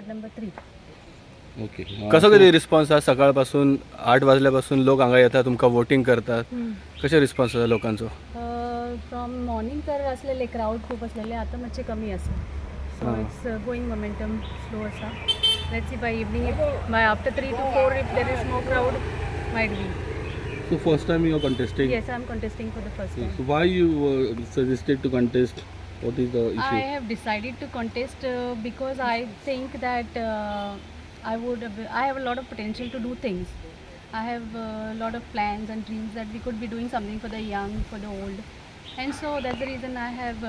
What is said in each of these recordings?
Number 3. Okay. कसो कितें response आसा? सकाळपासून 8 वाजल्यापासून लोक हांगा येतात, तुमकां वोटींग करतात, कशें रिस्पॉन्स आसा लोकांचो? फ्रॉम मॉर्निंग तर असलेले क्राऊड खूप असलेले, आता मातशे कमी आसा. So it's going momentum slow आसा. Let's see by evening, by after 3 to 4 if there is more crowd might be. So first time you are contesting? Yes, I am contesting for the first time. So why you suggested to contest? What is the issue? I have decided to contest because I think that I have a lot of potential to do things. I have a lot of plans and dreams that we could be doing something for the young, for the old, and so that's the reason I have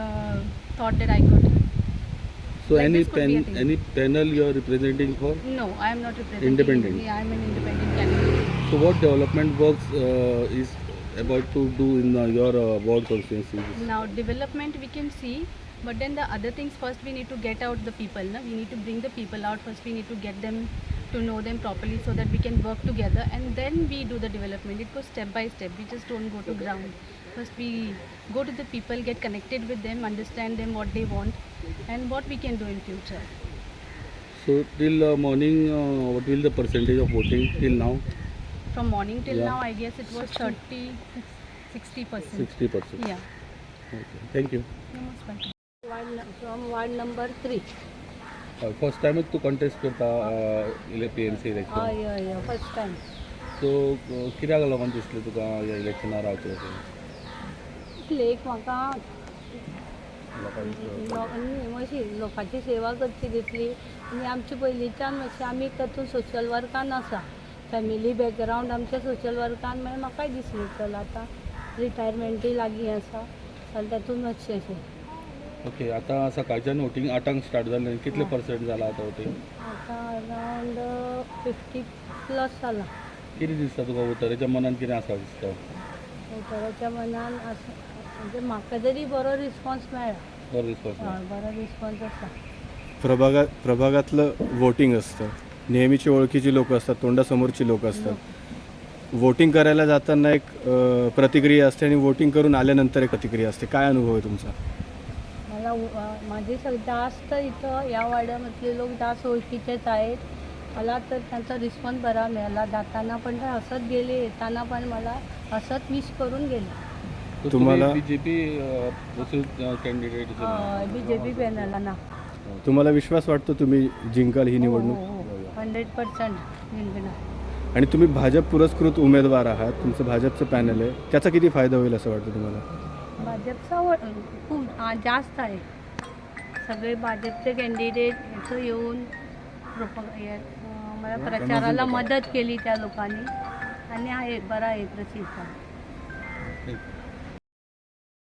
thought that I could. So like any this could be a thing. Any panel you are representing for? No, I am not representing. Independent. Yeah, I am an independent candidate. So what development works is about to do in your ward constituency? Now development we can see, but then the other things first we need to get out the people. Na? We need to bring the people out first. We need to get them to know them properly so that we can work together, and then we do the development. It goes step by step. We just don't go to ground. First we go to the people, get connected with them, understand them, what they want and what we can do in future. So till morning, what will the percentage of voting till now? From morning till Yeah. now, I guess it was 30-60%. 60%. Yeah. Okay. Thank you. You're most welcome. From ward number 3. First time तू contest करता PMC election? हय हय, first time. So कित्याक लागून दिसलें तुका ह्या इलेक्शनाक रावचें अशें? एक म्हाका अशी लोकांची सेवा करची दिसली आनी आमची पयलींच्यान मातशें आमी तातूंत सोशल वर्कान आसा, फॅमिली बॅकग्रावंड आमच्या सोशल वर्कान, मागीर म्हाकाय दिसलें चल आतां रिटायरमेंटूय लागीं आसा जाल्यार तातूंत मातशें अशें. ओके. आतां सकाळच्यान वोटींग 8 स्टार्ट जालें, कितले पर्संट जाला आतां वोटींग? आतां अरावंड 50+ जालां. कितें दिसता तुका वोटराच्या मनान कितें आसा दिसता? वोटराच्या मनान आसा म्हणजे म्हाका तरी बरो रिस्पॉन्स मेळ्ळा. बरो रिस्पॉन्स? हय, बरो रिस्पॉन्स आसा. प्रभागातलं वोटिंग असतं, नेहमीची ओळखीची लोकं असतात, तोंडासमोरची लोकं असतात. वोटिंग करायला जाताना एक प्रतिक्रिया असते आणि वोटिंग करून आल्यानंतर एक प्रतिक्रिया असते. काय अनुभव आहे तुमचा? मला माझे सगळे जास्त इथं या वाड्यामधले लोक जास्त ओळखीचेच आहेत. मला तर त्यांचा रिस्पॉन्स बरा मिळाला. जाताना पण ते हसत गेले, येताना पण मला हसत विश करून गेले. तुम्हाला- बीजेपी कॅन्डिडेट? BJP पॅनला ना. तुम्हाला विश्वास वाटतो तुम्ही जिंकाल ही निवडणूक? 100% जिंकणार. आणि तुम्ही भाजप पुरस्कृत उमेदवार आहात, तुमचं भाजपचं पॅनल आहे, त्याचा किती फायदा होईल असं वाटतं तुम्हाला? भाजपचा खूप जास्त आहे. सगळे भाजपचे कॅन्डिडेट इथं येऊन मला प्रचाराला मदत केली त्या लोकांनी आणि आहे बरा आहे प्रसिद्ध.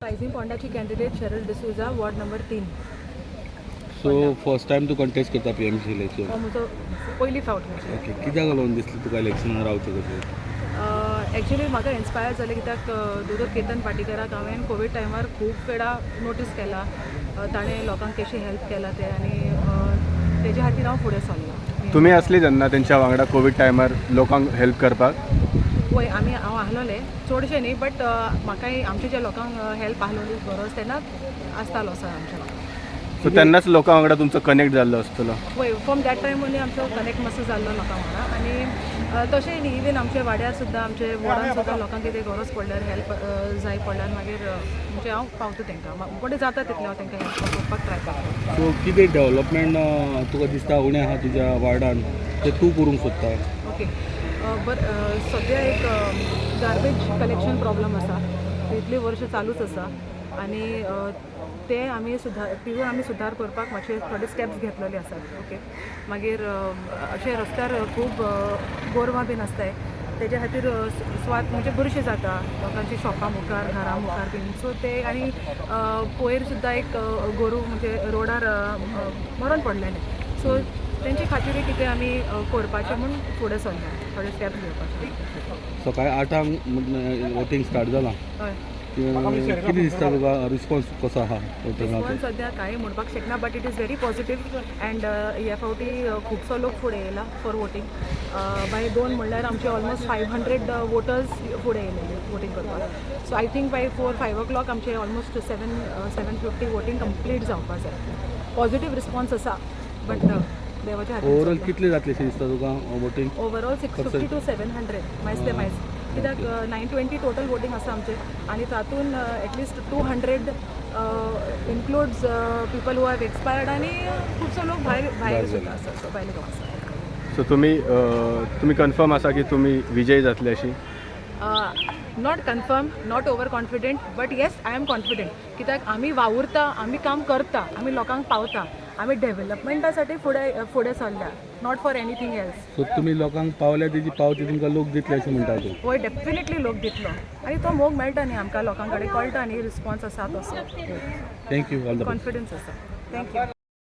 रायझिंग पोंडाची candidate Cheryl D'Souza, ward number 3. So first time तू कंटेस्ट करता PMC election? हो, म्हजो पयली फावट म्हणजे. ओके. कित्याक लागून दिसलें तुका इलेक्शनाक रावचें कशें? एक्चुली म्हाका इन्स्पायर जालें कित्याक दोतोर केतन पाटीकराक हांवें कोवीड टायमार खूब वेळा नोटीस केला, ताणें लोकांक कशें हेल्प केला तें, आनी तेजे खातीर हांव फुडें सरलां. तुम्ही असली तेन्ना तेंच्या वांगडा कोवीड टायमार लोकांक हेल्प करपाक? पळय, आमी हांव आहलोलें चडशें न्ही, बट म्हाकाय आमच्या ज्या लोकांक हेल्प आहलोली गरज तेन्ना आसतालो सर आमच्या वांगडा. सो तेन्नाच लोकां वांगडा तुमचो कनेक्ट जाल्लो आसतलो. पळय, फ्रॉम that time only आमचो कनेक्ट मातसो जाल्लो लोकां वांगडा. आनी तशें न्ही, इवन आमच्या वाड्यार सुद्दां, आमचे वॉर्डान सुद्दां लोकांक कितें गरज पडल्यार, हेल्प जाय पडल्यार मागीर म्हणजे हांव पावता तांकां, बरें जाता तितलें हांव तांकां हेल्प करपाक ट्राय करता. सो कितें डेव्हलपमेंट तुका दिसता उणें आहा तुज्या वार्डान तें तूं करूंक सोदता? ओके, बरें, सद्या एक गार्बेज कलेक्शन प्रॉब्लम आसा, इतलीं वर्सां चालूच आसा आनी ते आमी सुदार तितून आमी सुदार करपाक मातशे थोडे स्टेप्स घेतलेले आसात. ओके, मागीर अशें रस्त्यार खूब गोरवां बीन आसताय, तेजे खातीर स्वाद म्हणजे बुरशें जाता लोकांच्या शॉपा मुखार, घरा मुखार बीन. सो ते आनी पयर सुद्दां एक गोरूं म्हणजे रोडार मरोन पडलेलें. सो तेंचे खातीरूय कितें आमी करपाचें म्हूण फुडें सरला, थोडे स्टेप्स घेवपाचे. सकाळी 8 वोटींग स्टार्ट जालां. हय. कितें दिसता तुका रिस्पॉन्स कसो आहा वोटिंगाचो? रिस्पॉन्स सद्या कांय म्हणपाक शकना, but it is very positive and ह्या फावटी खुबसो लोक फुडें येयला फॉर वोटींग. बाय 2 म्हणल्यार आमचे ऑलमोस्ट 500 वोटर्स फुडें येयलेले वोटींग करपाक. So I think by 4-5 o'clock आमचे ऑलमोस्ट 7-7:50 वोटींग कंप्लीट जावपा जाय. पॉझिटीव रिस्पॉन्स आसा, बट देवाच्या हातीन ओवरऑल सगळें. कितले जातले अशें दिसता तुका voting? Overall 650 to 700 मायज ते मायज, कित्याक 920 टोटल वोटींग आसा आमचें आनी तातूंत at least 200 includes people who have expired आनी खुबसो लोक भायर भायर सुद्दां आसा, सो भायले लोक आसा. सो तुम्ही कन्फर्म आसा की तुम्ही विजयी जातले अशी? Not confirm, not over confident, but yes, I am confident, कित्याक आमी वावुरता, आमी काम करता, आमी लोकांक पावता, आमी डेव्हलपमेंटा साठी फुडें फुडें सरल्या, not for anything else. So तुमी लोकांक पावल्या तेजी पावती तुमकां लोक दितले अशें म्हणटा तूं? वय, डेफिनेटली लोक दितलो आनी तो मोग मेळटा न्ही आमकां, लोकां कडेन कळटा न्ही, रिस्पॉन्स आसा तसो. Thank you, all the best. Confidence आसा. Thank you.